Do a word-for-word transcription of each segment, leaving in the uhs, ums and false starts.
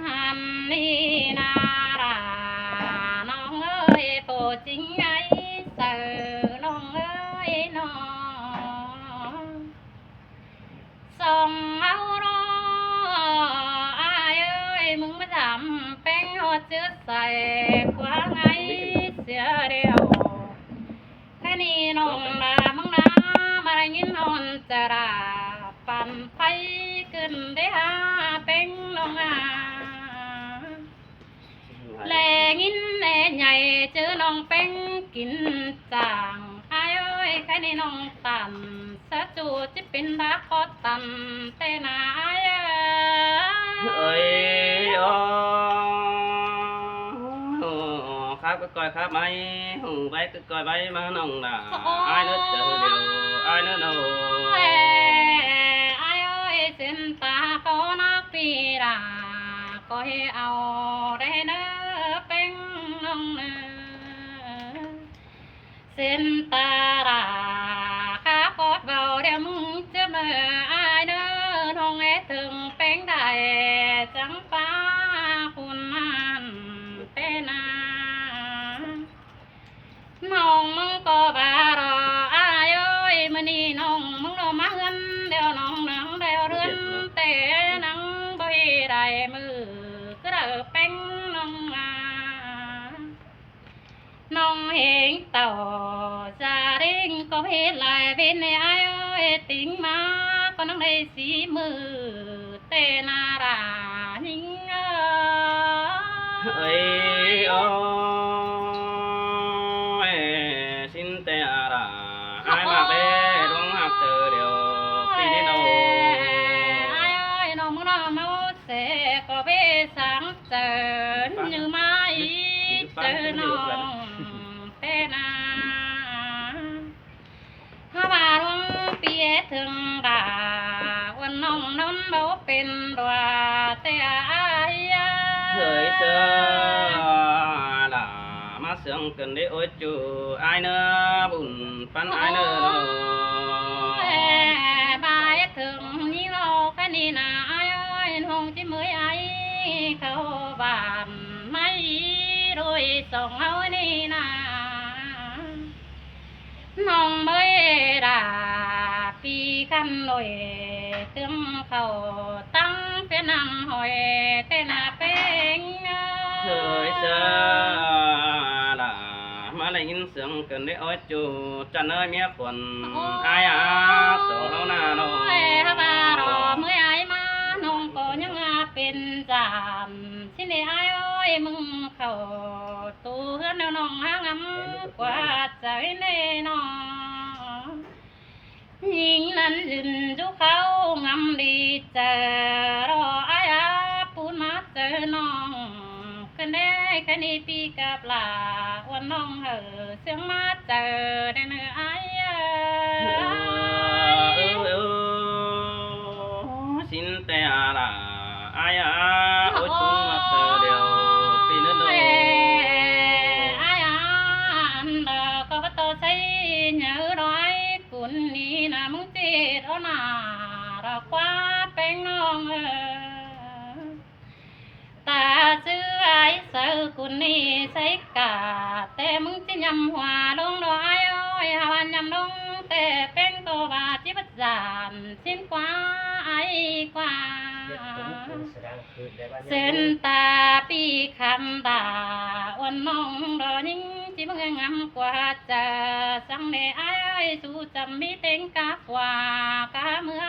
Hăn ꞌnị ꞌna ꞌlạ ꞌnọng ơi, phủ chính ải saư ꞌnọng ơi ꞌnọng. Song ꞌháu ꞌnọ ải ơi, ꞌmứng ꞌmá dăm ꞌpéng ꞌhọt ꞌchư sai ꞌquá ải sia điêu. Khay ꞌnị ꞌnọng ꞌla ꞌmứng ꞌna ꞌmá đảy ꞌnghín ꞌhọn chaư ꞌla păn pay ꞌcứn đé ha ꞌpéng ꞌnọng a. Lé ꞌnghín ꞌnê nhảy ꞌchư ꞌnọng ꞌpéng kin chang ải ơi, khay ꞌnị ꞌnọng tăn sa ꞌchu ꞌchí pên đá khót tăn ꞌtẹ ꞌna ải ơi. Ơi, ơ, khắp ꞌcọ ꞌcoi khắp ải, hảư ꞌvạy ꞌcọ ꞌcoi ꞌvạy ꞌmá ꞌnọng ꞌla. Ải ꞌnớ chaư điêu, ải ꞌnớ ꞌnọng. Ải ơi, ꞌsịn ta ꞌcọ ꞌnặc pi ꞌla, ꞌcọ ꞌhế au đé ꞌnớ ꞌpéng ꞌnọng ꞌnớ. ꞌSịn ta ꞌla khá khót báu điêu ꞌmứng ꞌchớ ꞌmự ải ꞌnớ, ꞌnọng ꞌhế thửng ꞌpéng đảy chắng ꞌpá khun ꞌmắn ꞌtẹ ꞌna. ꞌNọng ꞌmứng ꞌcọ ꞌva ꞌlọ ải ơi, ꞌmự ꞌnị ꞌnọng ꞌmứng ꞌnọ ꞌmá ꞌhướn điêu, ꞌnọng nẳng điêu ꞌhướn ꞌtẹ nẳng báu ꞌhế đảy ꞌmự ꞌcứ đaư ꞌpéng ꞌnọng a. ꞌNọng ꞌhéng tảu da đinh ꞌcọ ꞌhế lai ꞌvến ꞌnị ải ơi, tỉng ꞌmá ꞌcọ nẳng đảy sí ꞌmự ꞌtẹ ꞌna ꞌlạ ꞌnhính ơi. Ơi, ơ, ꞌsịn ꞌtẹ ꞌla, ải ꞌmá ꞌvế ꞌluống ꞌhặc chaư điêu, pi ꞌnị ꞌnọng. Ải ơi, ꞌnọng ꞌmứng ꞌnọ ꞌmáu ꞌsê ꞌcọ ꞌvế sáng chaư, ꞌnhứ ꞌmá ꞌí chaư ꞌnọng ꞌtẹ ꞌna. Hák ꞌva ꞌluống pi ꞌhế thửng ꞌva uôn ꞌnọng ꞌnón báu pên ꞌlua ꞌtẹ ải a. Hơi ꞌsớ ꞌla ꞌmá sương ꞌcứn đé ối ꞌchu ải ꞌnớ, bun ꞌpắn ải ꞌnớ ꞌnọng. Ơ, ꞌva ꞌhế thửng ꞌnị ꞌnọng khay ꞌnị ꞌna ải ơi, ꞌnọng ꞌchí ꞌmới ải khảu bản ꞌmá ꞌí đuôi song ꞌháu ꞌnị ꞌna. ꞌNọng ꞌmới đa pi khăn ꞌnọi ꞌtướng khảu tắng phiến ꞌnặm hỏi ꞌtẹ ꞌna ꞌpéng. Hơi ꞌsớ ꞌla ꞌmá đảy ꞌnghín sương ꞌcứn đé ối ꞌchu, chăn ơi ꞌmía khuôn ải a, sổ ꞌháu ꞌna ꞌnọng. Ơi, hák ꞌva ꞌlọ ꞌmới ải ꞌmá ꞌnọng ꞌcọ ꞌnhắng a pên dản ꞌsịn ꞌnị ải ơi, ꞌmứng khảu tu ꞌhướn ꞌnọng ꞌnọng hák ngắm ꞌquá chaư ꞌnị ꞌnọng. ꞌNhính ꞌnặn dưn dú khảu ngắm đi chaư ꞌlọ ải a, pun ꞌmá chaư ꞌnọng ꞌcứn đé khay ꞌnị pi cắp ꞌla uôn ꞌnọng hảư sương ꞌmá chaư đé ꞌnớ ải a. Ơ, ơ, ơ, ꞌsịn ꞌtẹ ꞌla ải a, ôi pun ꞌmá chaư điêu, pi ꞌnớ ꞌnọng. Ải a, ăn đa ꞌcọ báu ꞌto ꞌsáy nháư ꞌlọ ải pun ꞌnị ꞌna ꞌmứng chết ók ꞌna ꞌlọ ꞌquá ꞌpéng ꞌnọng ơ. Ta ꞌchư ải saư cun ꞌnị ꞌsáy cả, té ꞌmứng ꞌchí ꞌnhăm hua ꞌlống ꞌnọ ải ơi, hua ꞌnhăm ꞌlống té ꞌpéng ꞌcọ ꞌva ꞌchí báu dản ꞌsịn ꞌquá ải ꞌquá. Sên ta pi khăm ta uôn ꞌnọng ꞌlọ ꞌnhính ꞌchí ꞌmứng ngắm ꞌquá chaư săng ꞌnị ải ơi, su chăm ꞌmí ꞌtếng cá ꞌquá cá ꞌmứa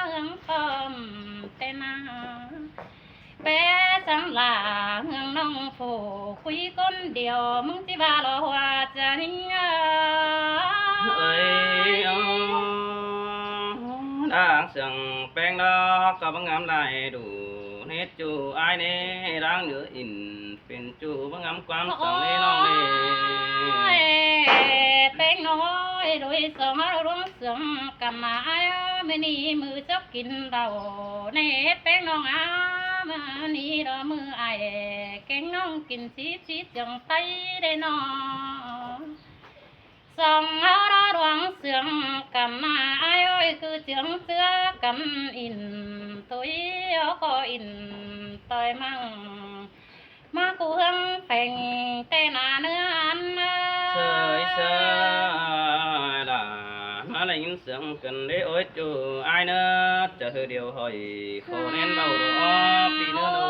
ꞌhướng ꞌtóm té ꞌna. Pé săng ꞌla ꞌhướng ꞌnọng phủ cúi ꞌcốn điêu ꞌmứng ꞌchí ꞌva ꞌlọ hua chaư ꞌnhính ơ. Ơi, đang sương ꞌpéng ꞌlọ ꞌcọ báu ngắm lai đủ, ꞌnết ꞌchu ải ꞌnị đang nhớ in pên ꞌchu báu ngắm ꞌquám săng ꞌnị ꞌnọng ꞌnị. Ôi, ꞌpéng ꞌnọng ơi, đuôi sương ꞌhó ꞌluống sương căn ꞌna ải ơ, ꞌmự ꞌnị ꞌmự chốc kin đaư ꞌnị ꞌpéng ꞌnọng a, ꞌmự ꞌnị ꞌlọ ꞌmự ải kéng ꞌnọng kin ꞌchí ꞌchí sương ꞌtay đé ꞌnọng. Song ꞌháu ꞌlọ ꞌluống sương căn ꞌna ải ơi, ꞌcứ sương ꞌchưa căn in tui ꞌcọ in ꞌtoi ꞌmăng ꞌmá ꞌcụ ꞌhướng pheng ꞌtẹ nả ꞌnứa ăn. ꞌSới ꞌsớ đa ꞌmá đảy ꞌnghín sương cơn đế ối ꞌchu ải ꞌnớ, ꞌchớ hư điêu hỏi khổ nên báu đu ók ꞌpi ꞌnớ đu.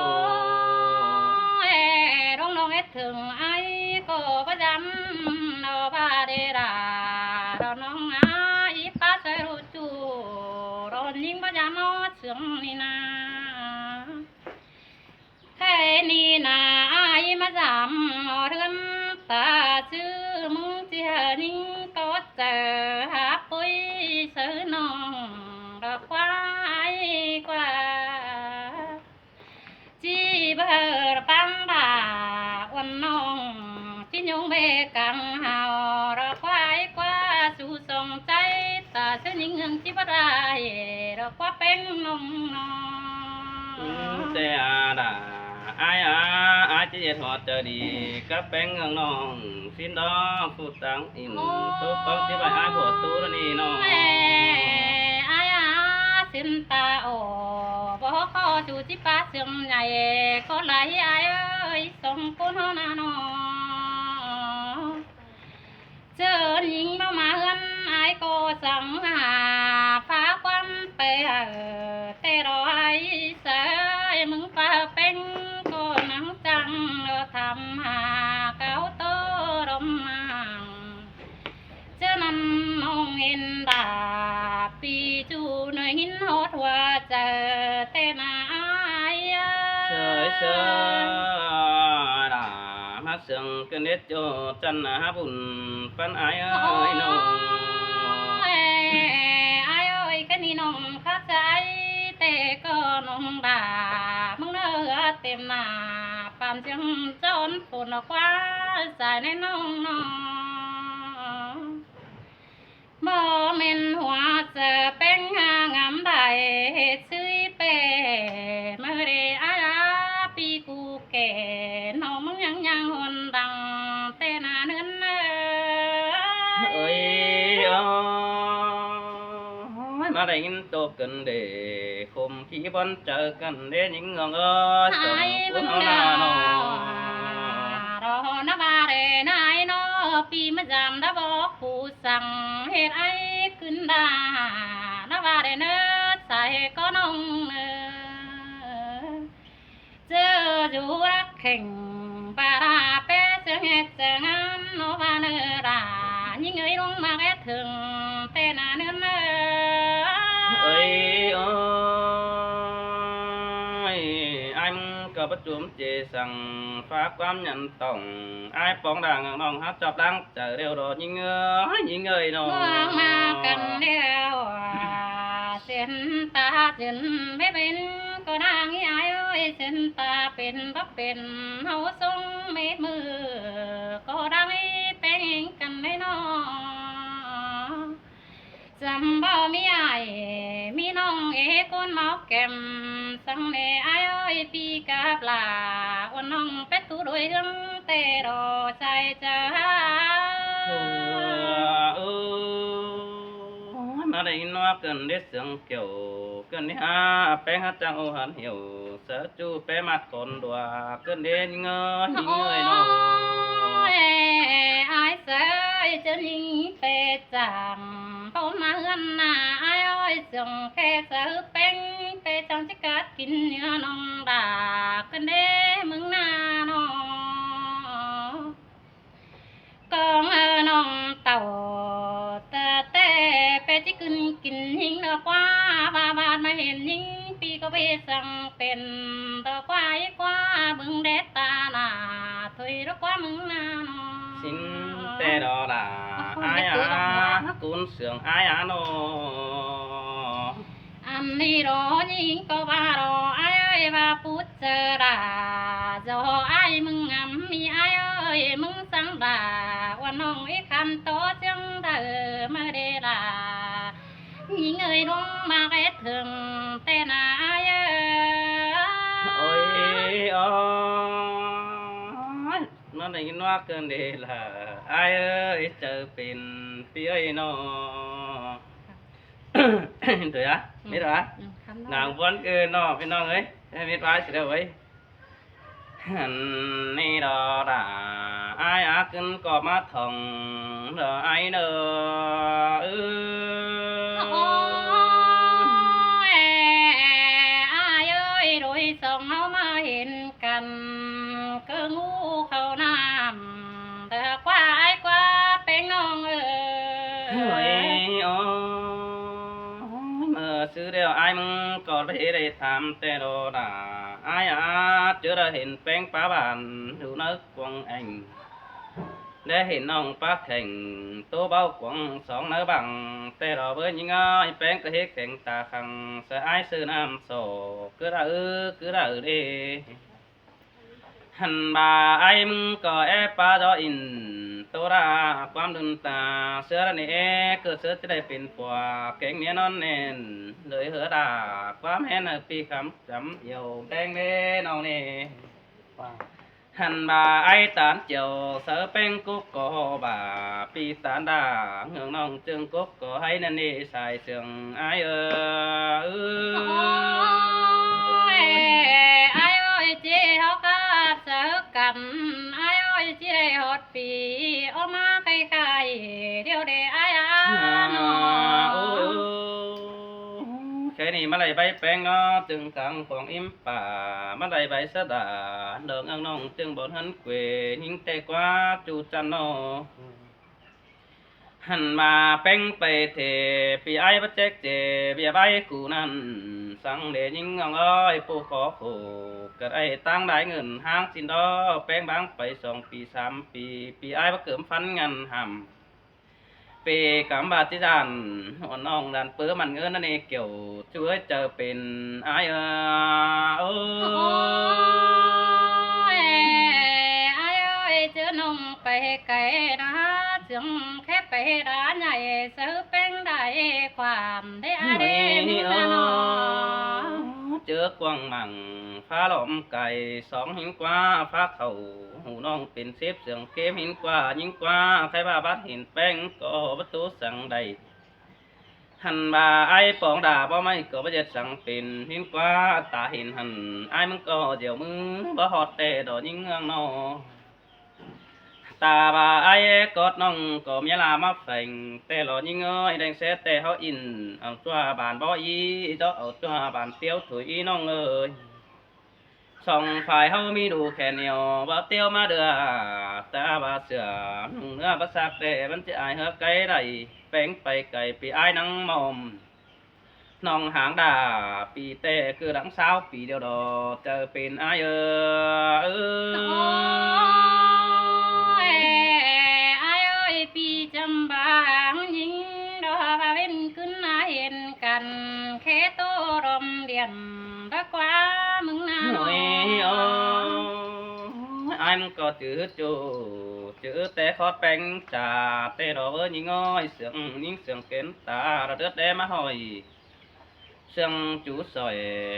Ê, ꞌlống ꞌnọng ét thửng ải ꞌcọ báu dăm ꞌnọ ꞌva đê đa, ꞌlống ꞌnọng ải ꞌpá ꞌsới ꞌlụk ꞌchu, ꞌlống ꞌnhính báu dăm ók sương ꞌnị nả. Khay ꞌnị nả ải ꞌmá dăm ꞌhướn ta ꞌchư ꞌmứng ꞌchí hảư ꞌnhính ꞌcọ chaư hả ꞌpới ꞌsới ꞌnọng ꞌlọ ꞌquá ải ꞌquá. ꞌChí báu hảư ꞌpáng đa uôn ꞌnọng ꞌchí ꞌnhóng bê cang hảư ꞌlọ ꞌquá ải ꞌquá. Su song ꞌchái ta ꞌsứ ꞌnhính ꞌhướng ꞌchí báu đa ꞌlọ ꞌquá ꞌpéng ꞌnọng ꞌnọ. ꞌTẹ a đa ải a, ải ꞌchí ꞌdệt ꞌhọt chaư đi cắp ꞌpéng ꞌhướng ꞌnọng ꞌsịn đó. Phủ táng ỉn tốc ꞌcóng ꞌchí báu ải báu tu ꞌnị ꞌnọng. Ê, ải a, ꞌsịn ta ổ báu ꞌcọ su ꞌchí ꞌpá sương ꞌnị ꞌcọ lai ải ơi, song ꞌcốn ꞌhó nả ꞌnọ. ꞌChớ ꞌnhính ꞌmá ꞌmá ꞌhướn ải ꞌcọ săng hả phák ꞌquám pay hảư ꞌtẹ ꞌlọ ải ꞌsới ꞌmứng ꞌpá ꞌpéng ꞌcọ nẳng chăng ꞌlọ tham hả cáo ꞌtố ꞌlóm măng. ꞌChớ ꞌnặn ꞌnọng hên đa ꞌpi ꞌchu ꞌnọi ꞌnghín ꞌhọt hua chaư ꞌtẹ nả ải a. ꞌSới ꞌsớ đa ꞌmá sương cơn đế ꞌchu chăn hả bun ꞌpắn ải ơi ꞌnọng. Ê, ải ơi, khay ꞌnị ꞌnọng khắp ꞌchái ꞌtẹ ꞌcọ ꞌnọng đa ꞌmứng ꞌnớ hứa têm nả pam ꞌchương chón phôn ꞌlọ ꞌquá sai ꞌnê ꞌnọng ꞌnọ. Báu ꞌmen hua chaư ꞌpéng hả ngắm đảy ꞌhệt ꞌsứ pê. ꞌMự đê ải a, ꞌpi ꞌcụ kẻ ꞌnọng ꞌmứng ꞌnhắng ꞌnhắng hôn đăng ꞌtẹ nả ꞌnướn ới. Ơi ơi, ꞌmá đảy ꞌnghín tô cơn đê khôm ꞌpi bón chaư cơn đế ꞌnhính ꞌhướng ơi, song ꞌcốn ꞌhó nả ꞌnọ. Ải ꞌmứng đa ꞌlọ nả ꞌva đê nả ải ꞌnọ, ꞌpi ꞌmá dăm đa bók phủ săng ꞌhệt ải ꞌcứn đa nả ꞌva đê ꞌnớ, sai ꞌcọ ꞌnọng ꞌnớ. ꞌChớ dú rắc kheng ba đa pé ꞌsướng ꞌhẹt ꞌsướng ăn ꞌnọ ꞌva ꞌnớ đa, ꞌnhính ơi ꞌlống ꞌmặc ét thửng ꞌtẹ nả ꞌnướn ới. Ơi ơi, ải ꞌmứng ꞌcọ báu chum ꞌchê săng phák ꞌquám nhẳn tỏng ải póng đa ꞌnọng hák chóp láng chaư ꞌlẹo đó ꞌnhính ơi, ꞌnhính ơi ꞌnọ. ꞌMướng ꞌmá căn ꞌlẹo a, ꞌsịn ta ꞌsịn báu pên ꞌcọ đang ꞌnị ải ơi, ꞌsịn ta pên báu pên ꞌháu sông mết ꞌmự ꞌcọ đang ꞌnị pên căn ꞌnị ꞌnọ. Chăm báu ꞌmí ải ꞌmí ꞌnọng ê ꞌcốn máư kẻm săng ꞌnê ải ơi, ꞌpi cắp lả uôn ꞌnọng pét tu đuổi ꞌhướng ꞌtẹ ꞌlọ sai chaư. Ơ, ơ, ꞌmá đảy ꞌnhính ꞌnọ cơn đế sương kiẻo cơn đế hả ꞌpéng hả chăng ô hẳn hiểu. Sa ꞌchu pé ꞌmặt khôn đua cơn đế ꞌnhính ơi, ꞌnhính ơi ꞌnọ. Ôi, ải ꞌsới ꞌchớ ꞌnhính pé chăm báu ꞌmá ꞌhướn nả ải ơi, sương kẻ sa ꞌpéng pé chăm ꞌchí cát kin ꞌnhó ꞌnọng đa cơn đế ꞌmướng nả ꞌnọ. Cong ơ ꞌnọng tảu ta ꞌtẹ pé ꞌchí kin kin ꞌnhính ꞌnọ ꞌquá, ꞌva ꞌva ꞌmá hên ꞌnhính ꞌpi ꞌcọ báu săng pên ꞌtọ ꞌquá ꞌi ꞌquá ꞌmướng đé ta nả thôi ꞌlọ ꞌquá ꞌmướng nả ꞌnọ. ꞌSịn ꞌtẹ đó đa ải a, cún sương ải a ꞌnọ. Ăn ꞌnị ꞌlọ ꞌnhính ꞌcọ ꞌva ꞌlọ ải ơi, ꞌva pút chaư đa, do ải ꞌmướng ngắm ꞌmí ải ơi, ꞌmướng săng đa uôn ꞌnọng ꞌí khăn tó ꞌchương đaư ꞌmá đê đa. ꞌNhính ơi ꞌlống ꞌmặc ét thửng ꞌtẹ nả ải ơi. Ôi ôi, ꞌmá đảy ꞌnhính ꞌnọ cơn đế đa ải ơi, chaư pên ꞌpi ơi ꞌnọ. Thôi a, mết a. Nẳng ꞌvón cơn ꞌnọ ꞌpi ꞌnọng ơi, mết ꞌva ꞌsịn đaư ơi. Ăn ꞌnị đó đa, ai á ꞌcứn ꞌcọ ꞌmá thỏng đa ai ꞌnớ. Ơ. Ôi, ai ơi, đôi song ꞌháu ꞌmá hên căn, ꞌcơ ngú khảu ꞌnặm, ta ꞌquá ai ꞌquá ꞌpéng ꞌnọng ơi. Ôi, ôi, ꞌmưa ꞌsứ ꞌlẹo ai ꞌmứng ꞌcọ đảy đảy tham ꞌtẹ đó đa. Ai á, ꞌchớ đa hên ꞌpéng pá bản, ꞌlụk ꞌnớ cuông ẻng. Đảy hên ꞌnọng pá khẻng, ꞌtố báu cuông song ꞌnớ bảng, ꞌtẹ đó bới ꞌnhính ơi, ꞌpéng ꞌcọ ꞌhế khẻng ta khẳng, ꞌsớ ai ꞌsớ ꞌnặm sổ, ꞌcứ đa ư, ꞌcứ đa ư đê. Hăn ꞌva ai ꞌmứng ꞌcọ é pá dó in, ꞌtố đa ꞌquám đun ta, ꞌsớ đa ꞌnị é, ꞌcọ ꞌsớ ꞌchí đảy pên pua, kéng ꞌmía ꞌnón ꞌnẹn, đới hứa đa, ꞌquám hén hảư ꞌpi khắm chăm, iẻo đen đê ꞌnọng ꞌnị. Hăn ꞌva ai tán chiẻo, ꞌsớ ꞌpéng cốc ꞌcọ bả, ꞌpi tán đa, ꞌngươn ꞌnọng ꞌchương cốc ꞌcọ ꞌháy ꞌnặn ꞌnị sai sương ai ơ. Ôi, ai ơi, ꞌchí ꞌhọt cắp ꞌsớ căn, ai ơi, ꞌchí đảy ꞌhọt ꞌpi, ók ꞌmá khay khay, ꞌlẹo đê ai á ꞌnọ. Ôi, ôi. Khay ꞌnị ꞌmá đảy báy ꞌpéng ꞌnọ, ꞌchương cang cuông ím pả, ꞌmá đảy báy ꞌsớ đa, đo ꞌngươn ꞌnọng ꞌchương bón hăn quê, ꞌnhính ꞌtẹ ꞌquá ꞌchu chăn ꞌnọ. Hăn ꞌva ꞌpéng pay thê, ꞌpi ai báu chếc chê, ꞌviạk báy cu ꞌnặn, săng đê ꞌnhính ꞌnọng ơi, ꞌpộ khó khổ, ꞌcợt ai ꞌtáng đai ꞌngớn ꞌháng ꞌchịn đó, ꞌpéng báng pay song ꞌpi sam ꞌpi, ꞌpi ai báu cớm phắn ngăn hẳm. Pê cắm ꞌva ꞌchí dản, ꞌhôn ꞌnọng dản pớ mẳn ꞌngớn ꞌnặn ꞌnị, kiẻo ꞌchu ới chaư pên ai ơ. Ôi, ai ơi, ꞌchớ ꞌnọng pay cay đa, ꞌchương khép pay đa ꞌnhại, ꞌsớ ꞌpéng đảy ꞌquám đê ai đê ꞌnị ꞌnọ. Ôi, ꞌchớ cuông mẳng phá lỏm cay, song ꞌhính ꞌquá phá khảu, hủ ꞌnọng pên sếp sương kêm ꞌhính ꞌquá, ꞌnhính ꞌquá khay ꞌva bát hên ꞌpéng ꞌcọ báu ꞌtố săng đảy. Hăn ꞌva ai pong đa báu ꞌmạy ꞌcọ báu ꞌdệt săng pên, ꞌhính ꞌquá ta hên hăn ai ꞌmứng ꞌcọ diẻo ꞌmứ báu ꞌhọt ꞌtẹ đó ꞌnhính ꞌnọng ꞌnọ. Ta ꞌva ai cót ꞌnọng ꞌcọ ꞌmía ꞌla ꞌmá pheng, ꞌtẹ lo ꞌnhính ơi, đen ꞌsớ ꞌtẹ ꞌháu in, au ꞌchua bản báu í, dó au ꞌchua bản tiếu thủi í ꞌnọng ơi. Song phải ꞌháu ꞌmí đu khen ꞌnéo, báu tiếu ꞌmá đưa, ta ꞌva sửa, ꞌnung ꞌnứa báu sác ꞌtẹ, báu ꞌchí ai hứa cáy đảy, ꞌpéng pay cay ꞌpi ai nắng mòm. ꞌNọng háng đa, ꞌpi ꞌtẹ ꞌcứ đắng sáo ꞌpi điêu đó, chaư pên ai ơ. Ôi, ai ơi, ꞌpi chăm báng ꞌnhính đó, ꞌva ꞌvến ꞌcứn ai hên căn, khé ꞌtố đom điên, báu ꞌquá ꞌmứng ꞌnạ. Ôi, ôi, ai ꞌmứng ꞌcọ chứ ꞌchu, chứ ꞌtẹ khót ꞌpéng cha, ꞌtẹ đó báu ꞌnhính ơi, sương ꞌnhính sương kén ta, ꞌlẹo đớt đé ꞌmá hỏi. Sương chú sỏi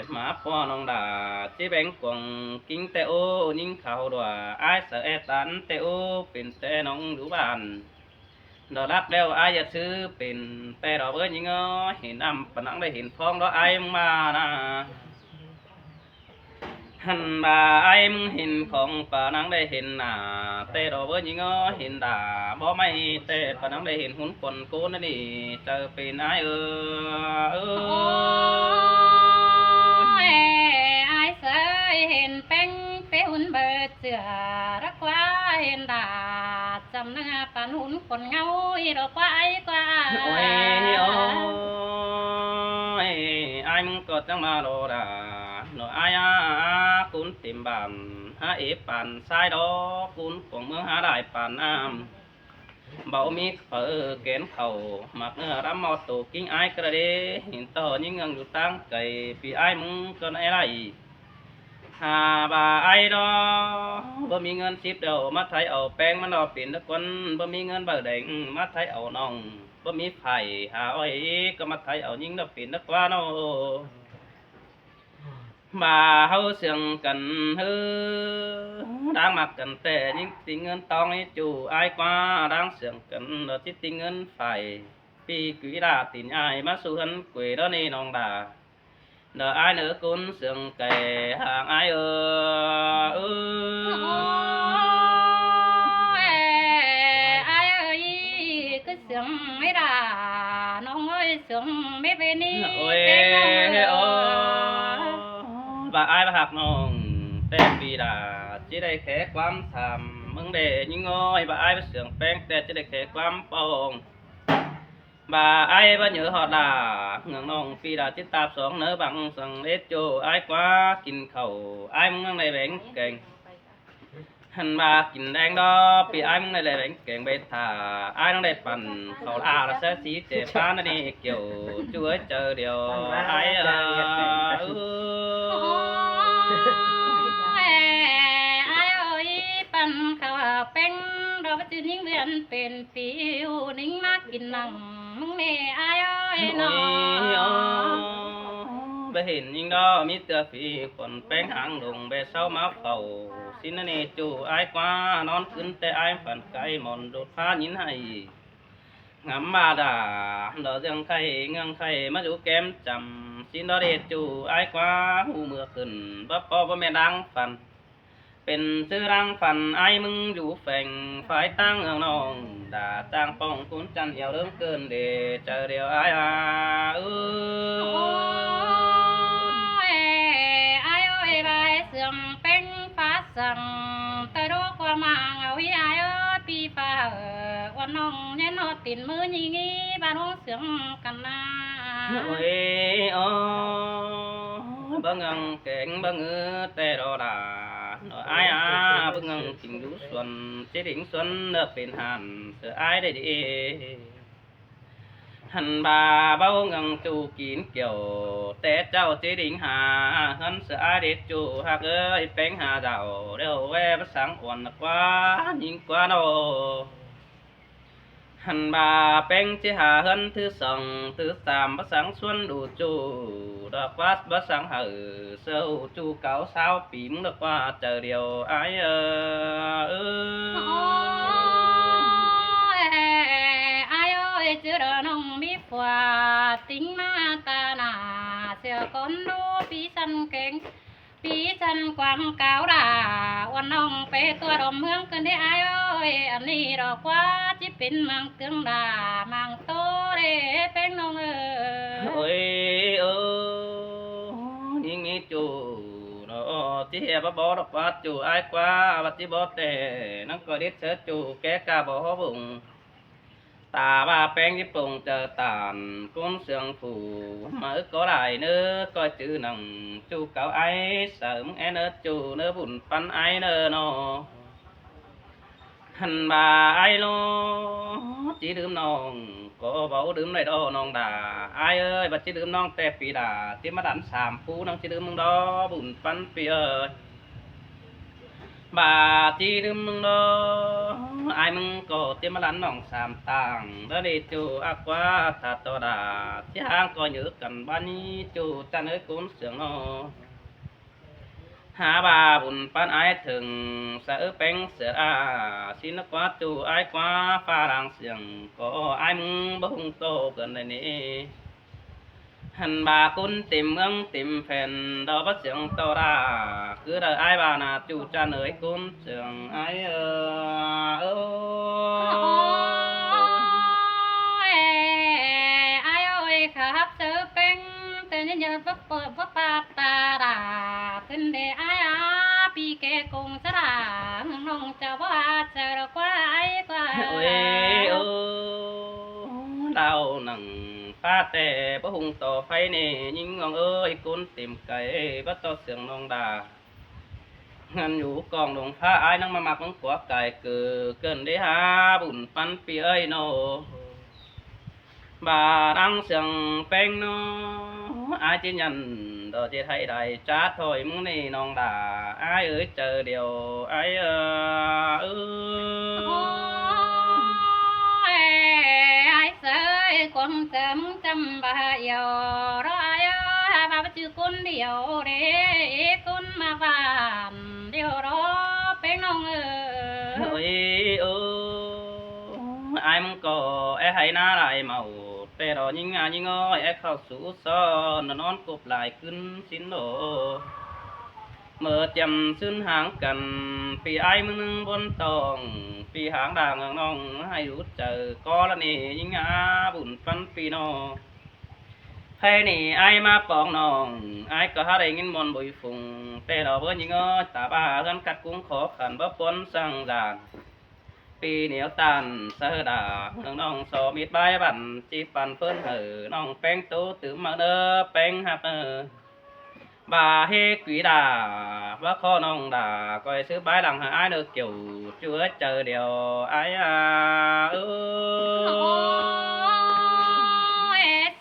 má ꞌpo ꞌnọng đa, ꞌchí ꞌpéng cuông kính ꞌtẹ ố, ꞌnhính khảu đuả, ai saư é tán ꞌtẹ ố, pên ꞌtẹ ꞌnọng đú bản. Đó lắc ꞌlẹo ai ꞌdệt ꞌsứ pên ꞌtẹ đó báu ꞌnhính ơi, hên ꞌnặm pơnắng đảy hên phóng đó ai ꞌmứng ꞌva ꞌnạ. Hăn ꞌva ai ꞌmứng hên khong pơnắng đảy hên nả, ꞌtẹ đó báu ꞌnhính ơi, hên đa báu ꞌmạy ꞌtẹ pơnắng đảy hên hún khuôn ꞌcốn ꞌnị, chaư pên ai ơ. Ôi, ai saư hên ꞌpéng pé hún báu ꞌchưa, ꞌlẹo ꞌquá hên đa chăm ꞌnưng păn hún khuôn ꞌngáu, ꞌlẹo ꞌquá ai ꞌquá. Ôi, ôi, ai ꞌmứng ꞌcọ chắng ꞌva lo đa, ꞌnọ ai á, ꞌcốn tìm bản, hák ế bản sai đó, ꞌcốn cuông ꞌmướng hák đảy bản ꞌnặm. Báu ꞌmí phaư kén khảu, ꞌmặc ꞌnưa đăm ꞌmo tô kính ai ꞌcọ đa đê, hên ꞌtọ ꞌnhính ꞌngươn dú ꞌtáng cay, ꞌpi ai ꞌmứng ꞌcọ ꞌnị đảy. Hả ꞌva ai đó, báu ꞌmí ꞌngớn síp điêu ꞌmá thái au ꞌpéng ꞌmắn lo pên đá ꞌquá, báu ꞌmí ꞌngớn báu đeng ꞌmá thái au ꞌnọng, báu ꞌmí phải hả ôi ꞌcọ ꞌmá thái au ꞌnhính lo pên đá ꞌquá ꞌnọ. ꞌVa ꞌháu sương căn ꞌhứ, đang ꞌmặc căn ꞌtẹ ꞌnhính ti ꞌngớn ꞌtóng ꞌnị ꞌchu ai ꞌquá, đang sương căn ꞌlẹo ꞌchí ti ꞌngớn phải, ꞌpi cứ đa tin ai ꞌmá su ꞌhướn quê đó ꞌnị ꞌnọng đa. Đó ai ꞌnớ ꞌcốn sương cay háng ai ơ. Ê, ơ, ơ, ơ. Bác ái bác ꞌhặc ꞌnọng, ꞌtẹ pi đa ꞌchí đảy khe ꞌquám tham ꞌmứng đê ꞌnhính ơi, bác ái bác Sương Peng ꞌtẹ ꞌchí đảy khe ꞌquám pông. Bác ái bác nhớ ꞌhọt đa, ꞌnọng ꞌpi đa ꞌchí ꞌtạp song ꞌnớ bang săng đết ꞌchu ái ꞌquá kin khảu, ái ꞌmứng ꞌnăng đảy beng keng. Hăn bác kin đeng đó, ꞌpi ái ꞌmứng đảy beng keng bê tha, ái ꞌnăng đảy păn khảu la la ꞌsớ sí ꞌchẹ ꞌpá ꞌnị kiêu, ꞌchu ới chaư điêu ái ơ. Ôi, ái ơi, păn khảu peng, đó bác ꞌchư ꞌnhính ꞌviến pên phiu, ꞌnhính ꞌmá kin nẳng ꞌmứng ꞌnị ái ơi ꞌnọ. Ôi, ơ, báu hên ꞌnhính đó, ꞌmí ꞌtưa phi khuôn peng háng lông báu sáu ꞌmá phảu. ꞌSịn ꞌnị ꞌchu ái ꞌquá, ꞌnón ꞌcứn ꞌtẹ ái phăn cai mòn đột phá ꞌnhính hảy. Ngắm ꞌva đa, đó ꞌdương khay, ꞌngương khay, ꞌmá dú kém chăm. ꞌSịn đó đết ꞌchu ái ꞌquá, ꞌhụ ꞌmưa khửn, báu ꞌpo báu ꞌmen đang phăn. Pên ꞌsứ đang phăn ái ꞌmứng dú pheng, phái ꞌtáng ương ꞌnọng, đa chang pông cún chăn iêu ꞌlớng cơn đê, chaư điêu ái a. Ơ. Ôi, ái ơi, bác Sương Peng phá săng, ta đô ꞌquá mang au ái ơi, ꞌpi pha hơ, ꞌuôn ꞌnọng ꞌnhến ꞌnọ tin ꞌmứ ꞌnhính ꞌí, bác ꞌnọng Sương căn na. Ôi, ơ, báu ꞌngưng keng báu ꞌngứ ꞌtẹ đó đa, ꞌnọ ái a, báu ꞌngưng tỉnh dú xuân, ꞌchí đính xuân ꞌnớ pên hẳn, ꞌsớ ái đảy đi. Hăn bác báu ꞌngưng ꞌchu kin kiêu, ꞌtẹ chảu ꞌchí đính ha, hăn ꞌsớ ái đết ꞌchu ꞌhặc ơi, peng ha dảo, điêu ꞌvẹ báu săng ꞌuôn ꞌquá, ꞌnhính ꞌquá ꞌnọ. Hăn bác peng ꞌchí ha hăn thứ song, thứ sam báu săng xuân đu ꞌchu, đó ꞌquá báu săng hảư, ꞌsớ ꞌchu cáu sáo pi ꞌmứng đó ꞌquá chaư điêu ái ơ. Ơ. Ôi, ái ơi, ꞌchư đó ꞌnọng ꞌmí phua, ꞌtếng ꞌmá ta nả, sia con đô ꞌpi săn keng, ꞌpi săn quảng cáo đa, ꞌuôn ꞌnọng pê tua đom ꞌmướng cơn đê ái ơi, ăn ꞌnị đó ꞌquá ꞌchí pên mang tương đa, mang tô đê peng ꞌnọng ơ. Ôi, ơ, ꞌnhính ꞌmí ꞌchu, đó, ꞌchí hê báu bók đó ꞌquá ꞌchu ái ꞌquá, báu ꞌchí bók ꞌtẹ, ꞌnăng ꞌcọ đít ꞌsớ ꞌchu ké ca bók hó bung. Ta ꞌva peng ꞌchí pông chaư tản, cún Sương phủ, ꞌmá ứt có đảy ꞌnớ, ꞌcoi chứ nẳng ꞌchu cáo ái, saư ꞌmứng é ꞌnớ ꞌchu ꞌnớ bun păn ái ꞌnớ ꞌnọ. Hăn bác ái ꞌnọ, ꞌchí đưm ꞌnọng, ꞌcọ báu đưm đảy đó ꞌnọng đa. Ái ơi, báu ꞌchí đưm ꞌnọng ꞌtẹ pi đa, ꞌchí ꞌmá đắn sam pú ꞌnọng ꞌchí đưm ꞌnọng đó, bun păn pi ơi. Bác ꞌchí đưm ꞌnọng đó, ái ꞌmứng ꞌcọ ꞌchí ꞌmá đắn ꞌnọng sam tang, đó đi ꞌchu ꞌhặc ꞌquá ꞌtạu ꞌtọ đa, ꞌchí háng ꞌcoi nhớ căn bá ꞌnị ꞌchu chăn ới cún Sương ꞌnọ. Hák bác bun păn ái thửng, saư peng sửa a, ꞌsịn ꞌnớ ꞌquá ꞌchu ái ꞌquá pha đang siêng, ꞌcọ ái ꞌmứng báu ꞌhung tô cơn đảy ꞌnị. Hăn bác cún têm ꞌmướng têm phen, đó báu siêng tô đa, cứ đảy ái bác nả ꞌchu chăn ới cún Sương ái ơ. Ơ. Ôi, ái ơi, khắp saư peng, tơ nhớ nhớ báu báu báu pha ta đa, cơn đê ái a, ꞌpi kê công sa đa, ꞌnọng chảu báu a, chaư đó ꞌquá ái ꞌquá. Ôi, ơ, đao nẳng pha ꞌtẹ báu ꞌhung tô phay ꞌnị, ꞌnhính ꞌnọng ơi, cún têm cai, báu ꞌtọ Sương ꞌnọng đa. Ngăn dú cong đông pha ái ꞌnăng ꞌmá ꞌmặc ꞌmướng ꞌquá cai cư, cơn đê hák bun păn pi ơi ꞌnọ. Bác đang Sương peng ꞌnọ, ái ꞌchí nhẳn, đó ꞌchí thái đảy chá thôi ꞌmứng ꞌnị ꞌnọng đa, ái ơi chaư điêu, ái ơ, ơ. Ôi, ái saư quảng chăm chăm bác iêu, đó ái ơ, bác báu ꞌchư cún điêu đê, cún ꞌmá van điêu đó, peng ꞌnọng ơ. Ôi, ơ, ái ꞌmứng ꞌcọ, é hảư ná lai máu, ꞌtẹ đó ꞌnhính a ꞌnhính ơi, é khảu sú so, ꞌnọ ꞌnón cộp lai ꞌcứn ꞌsịn đó. ꞌMự tiêm ꞌsứn háng căn, ꞌpi ái ꞌmứng ꞌnưng bón tong, ꞌpi háng đang ꞌnọng hảư dú chaư, ꞌcọ ꞌlạ ꞌnị ꞌnhính a bun păn ꞌpi ꞌnọ. Thế ꞌnị ải ꞌmá pong ꞌnọng, ải ꞌcọ hák đảy ꞌnghín ꞌmuôn bụi phung, ꞌtẹ lo báu ꞌnhính ꞌngới ta ꞌva ꞌhướn khắt ꞌcúng khó khăn báu ꞌpốn săng dản. ꞌPi ꞌnéo ꞌtan sáư đa, ꞌnọng ꞌnọng so mít bái băn, ꞌchí păn ꞌphớn hảư, ꞌnọng ꞌpéng ꞌtố tứm ꞌmặc ꞌnớ, ꞌpéng ꞌhặc ꞌnớ. ꞌVa ꞌhế quí đa, ꞌva khó ꞌnọng đa, ꞌcoi ꞌsứ bái lăng hảư ải ꞌnớ kiêu, ꞌchu ới chaư điêu ải a. Ơ, ơ,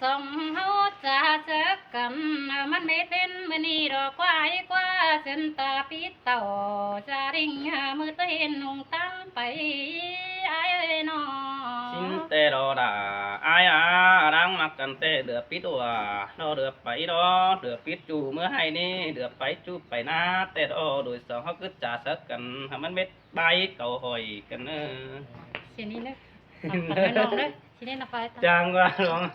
song ꞌháu ꞌchạ sớc căn, ꞌmắn mết pên ꞌmự ꞌnị ꞌlọ ꞌquá ải ꞌquá, ꞌsướng ta pít tảu, gia đình, ꞌmự ꞌtếng ꞌnung ꞌtáng pay, ải ơi ꞌnọ. ꞌSịn ꞌtẹ lo đa, ải a, đang ꞌmặc căn ꞌtẹ đưa pít ꞌva, ꞌnọ đưa pay ꞌnọ, đưa pít ꞌchu ꞌmứa ꞌhại ꞌnị, đưa pay ꞌchu pay ꞌná, ꞌtẹ lo đuổi song ꞌháu ꞌcứ ꞌchạ sớc căn, hảư ꞌmắn mết bái cáu hỏi căn ꞌnớ. ꞌSịn ꞌnị ꞌnớ. Chang ꞌva ꞌlống.